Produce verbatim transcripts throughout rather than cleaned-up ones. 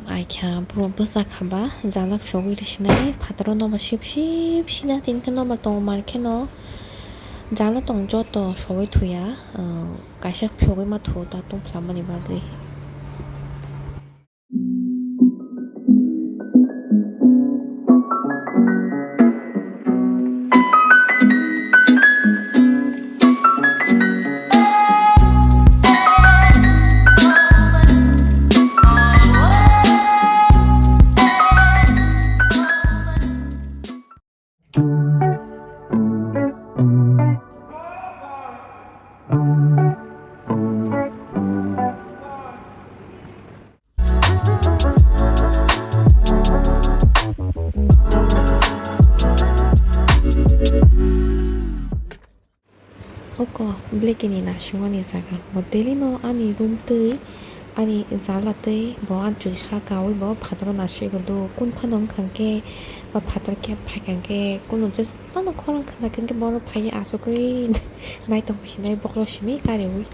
Aikha bo bwsa khaba jala phiyogwi risinai phataro nobar sip sip sina tini khe nobar tongo mar kheno jala tong joto sogwi thuya, ah, kaisa phiyogwi ma thuo ta tong phlamani bagwi. Oko Blacky ni nasingmani jaga. Bo daily no ani room twi, ani jala twi, bo ani chwng saka kaui bo phataro nasigo do. Kun phano wngkha khe, ba phatar khe phaikha khe, kunu just phano khorang khna khe, bono phaiwi asugwi naitong phinai bokhorok simi kariui.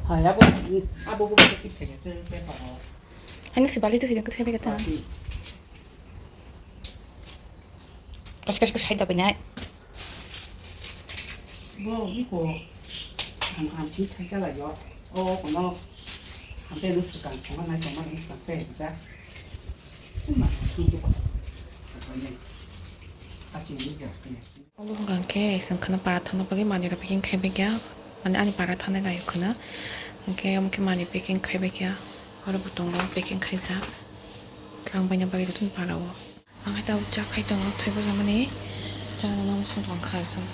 Hai, abo, abo, bo, bo, kit khaikha, je, je, pa, o. Ani si bali tu hidang kut khaikha ta. Bali. Kas, kas, kas, hai da bai nai. Bo, iko, ham, ham, kit khaikha lai yo. O, kono, ham, te, nus, kang, kong, nai, kong, nus, kang, te, ja. Ima, kit, kit, pa. Apa ni? Achi, ni, ja, ni. Obo hwnkha khe chwng khwna para thangna bagwi manwirok packing khai baikha, mane ani para thangnai laio khwna, hwnkhe omo khe manwi packing khai baikha, oro bo tongo packing khaijak, ang baina bagwi jotono para o. Ang hai tabuk cha khai tongo, thwi bwsa mani cha nangma muchung tong kha chwng,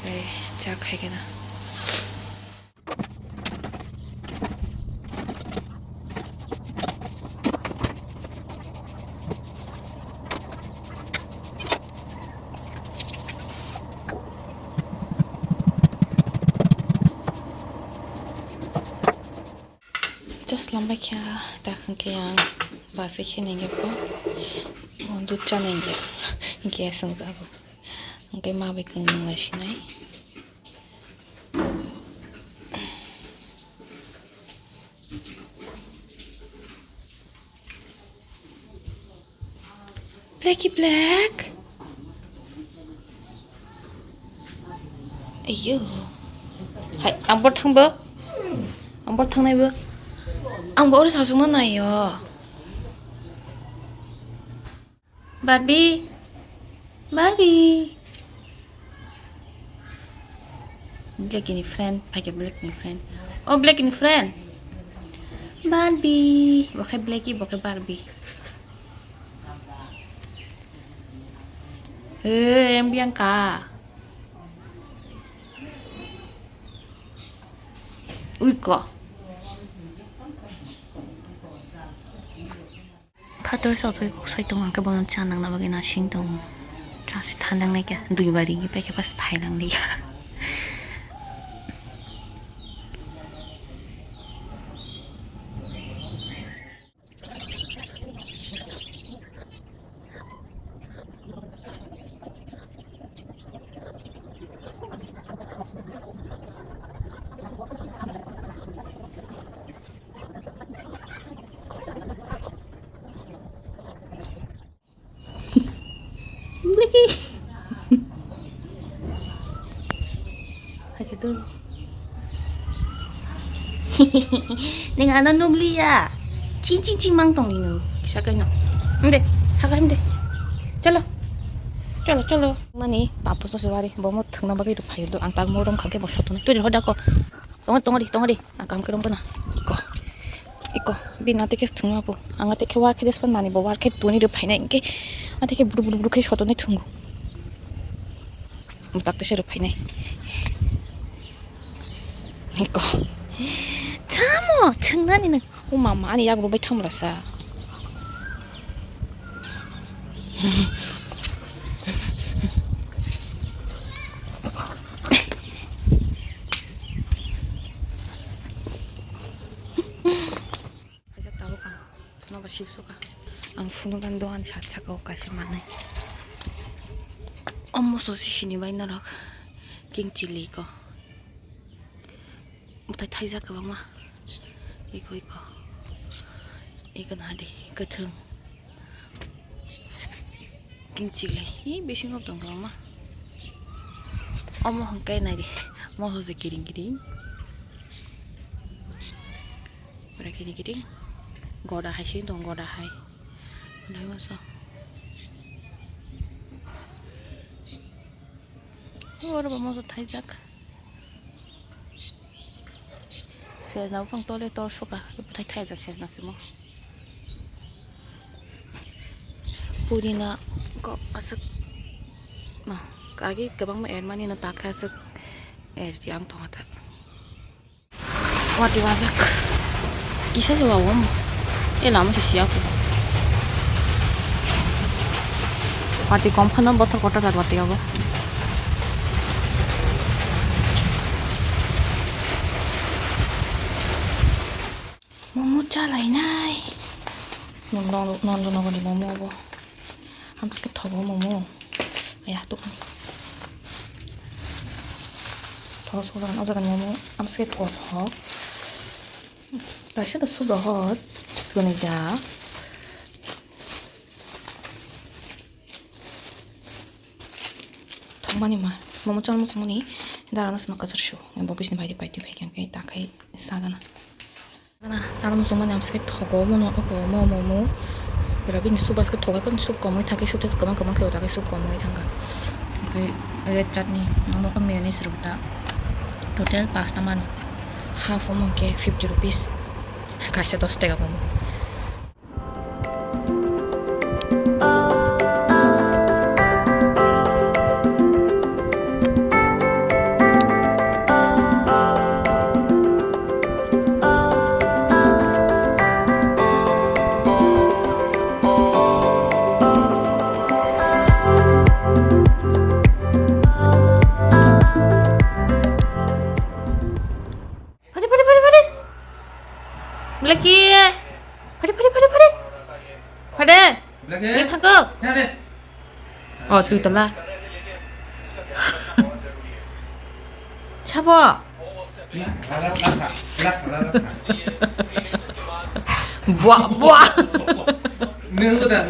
tei cha khai khe na. Just lambai khe, ta hwnkhe ang bus khe nangya po, dudh cha nangya, gas wngjago, hwnkhe ma bai kwnwi nung lai sinai. Blacky Black. Ayo. Hai, ang bor thang bo. Ang bor thangnai bo. Ang bor sasungno naio. Barbie. Barbie. Blacky ni friend, paikha Blacky ni friend. Oh, Blacky ni friend. Barbie. Bo khe Blacky, bo khe Barbie. Eh, yang Bianca. Ui ko. Phator sojagwi kok soi tongo, hwnkhe bono cha nangna bagwi nasing tongo. Cha se thanang nai khe, dui bari wngwi paikhe bas phai nang liya. Bliki. Hai khe tu. Neng ano nukliya. Ching ching ching mang tongdi nung. Sakai no. Himde. Sakai himde. Chalo. Chalo, chalo. Mani, papo so sewari. Bomo thwngna bagwi rw phaio do. Ang tak mordom khake bo sotonai. Twi rw hoda ko. Tongo, tongo di, tongo di. Ang kam kerong kana. Iko. Iko. Bini ate khe thwngna bo. Ang ate khe war khe jespan mani bo war khe tuni rw phainai. Hingke ate khe buru buru buru khe sotonai thwngo. Mutak tese rw phainai. Iko. Chamo, thwngnani nang. O mama, ani yak rw bai thamla sa. Sibsuka. Ang phunukani dogan sat saka o kaisa manwi. Omo sosi sini bai norok. King chili ko. Mutai thaijak kwbangma. Iko, iko. Iko nadi, kwthwng. King chili. Hi, bisingo tong kwbangma. Omo hwnkhe naidi. Moso se kiring kiring. Pura kiring kiring. Goda hai se tong, goda hai. Nai moso. Oro bo moso thaijak. Sejna buphang tole tor suka, bwthai thaijak sejna simo. Pudina ko aswk, no, kagi kwbangma ermani no takhe aswk er yang tongha ta. Wati wajak. Kisa se wawa mo. E lama se siya ko. Wati kom phano bothor kotor jat wati abo. Momo chalai nai. Non, non, non, non, non, momo abo. Hamske thogo momo. Aya, tuk. Thogo, thogo, o jaga ni momo. Hamske thogo, thogo. Kaisa da subra hor. Tuni da. Thongmani ma. Momo chal mo songmani. Dara no sma kachar shu. Bo bisni baidi paiti phai khe ta khai sagana. Gana, sana muchungmani amsike thogo mono oko mo mo mo. Ira bini soup aske thogo, bini soup komoi thangke, soup tesa kwbang kwbang khe bo thangke soup komoi thangka. Amsike red chutney, omo khe mayonnaise rwkha. Total pasta mano. Half omo khe fifty rupees. Kaisa dos taka omo. Phari, phari, phari, phari. Blacky. Phari, phari, phari, phari. Phari. Blacky. Blacky, thango. Phari. Oh, twi tola. Sabo. Bua, bua. Nung udah,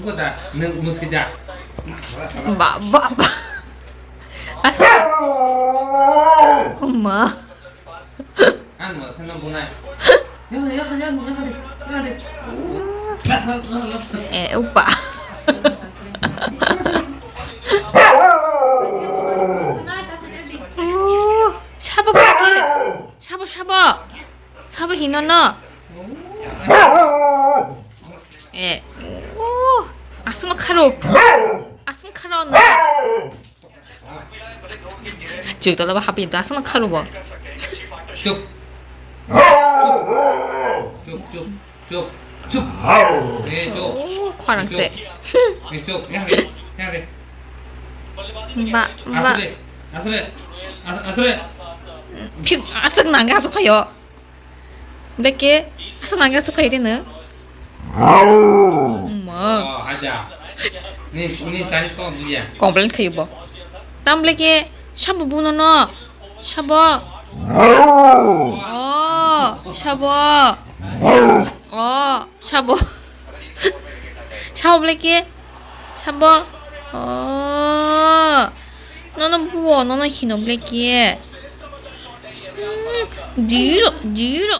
udah, nung musida. Ba, ba, ba. Asa. Uma. Ano, sana bunai. Yahan, yahan, yahan, yahan, yahan. Eh, upa. Uh, sabo bagi. Sabo, sabo. Sabo hino no. Eh, uh, asung kharo. Asung kharo no. Chuk tola ba hapi da asung kharo bo. Chup. Chup, chup, chup, chup. Eh, chup. Oh, khorang se. Eh, chup. Ya, ya, ya. Ba, ba. Asle, asle, as-, asle. Phik, asuk nangga asuk phayo. Blacky, asuk nangga asuk phayo de no. Ma. Oh, aja. Ni, ni chari so dia. Complain khayo bo. Tam Blacky, sabo buno no. Sabo. Oh, sabo. Oh, sabo. Sabo Blacky. Sabo. Oh. Nono buo, nono hino Blacky. Hmm, diro, diro.